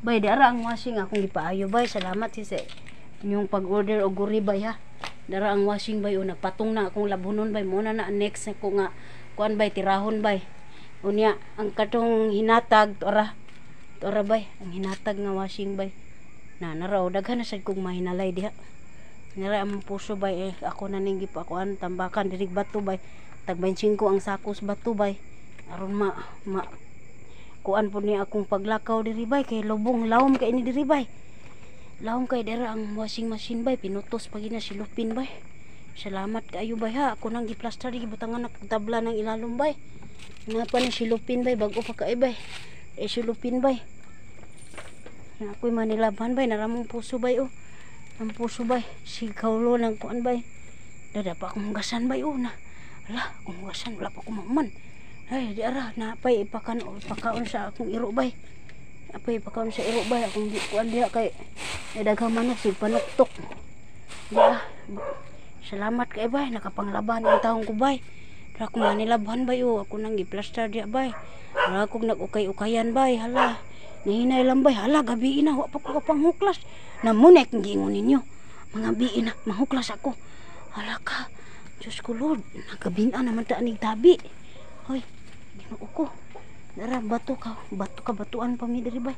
Bay, dara ang washing akong gipaayo, bay. Salamat si sa inyong pag-order og guri, bay, ha. Dara ang washing, bay, o nagpatong na akong labhonon, bay. Muna na ang next ko nga kuan, bay, tirahon, bay. Unya ang katong hinatag tora. Tora, bay, ang hinatag nga washing, bay. Na naraw daghan na sad kog mahinalay diha. Nara ang puso, bay, eh, ako na ning gipakuan tambakan diri bato, bay. Tag 25 ang sakos bato, bay. Aron ma kuan po ni akong paglakaw diri, bay, kay lubong lawom kay ni diri, bay. Lawom kay. Dira ang washing machine, bay, pinutos pa gina silupin, bay. Salamat kaayo, bay, ha. Ako nang giplaster, gibutangan na tabla ng ilalom, bay. Nga pa ni silupin, bay, bag-o pa kay, bay. Eh, silupin, bay. Na ako'y manilabhan, bay, naramong puso, bay, oh. Ang puso, bay, sigaulo ng kuan, bay. Dada pa akong hugasan, bay, oh na. Ala, akong hugasan, wala pa akong mahuman. Ay, di ara, napay ipakan ipakaon sa akong iro, bay. Napay ipakaon sa iro, bay, akong kuan diha kay ay daghang manok sig panuktok. Di ah. Salamat kay, bay, nakapanglaban ang taong ko, bay. Dara akong manilabhan, bay, oh, ako nang giplaster diha, bay. Wala akong nag-ukay-ukayan, bay, hala. Nahinay lang, bay, hala, gabi na, wa pa ko kapanghuklas. Namunek ang giingon ninyo. Mga biin na, mahuklas ako. Hala ka. Diyos ko Lord, nagabina naman ta aning tabi. Hoy, Ginoo ko. Dara bato ka, batuan pa mi diri, bay.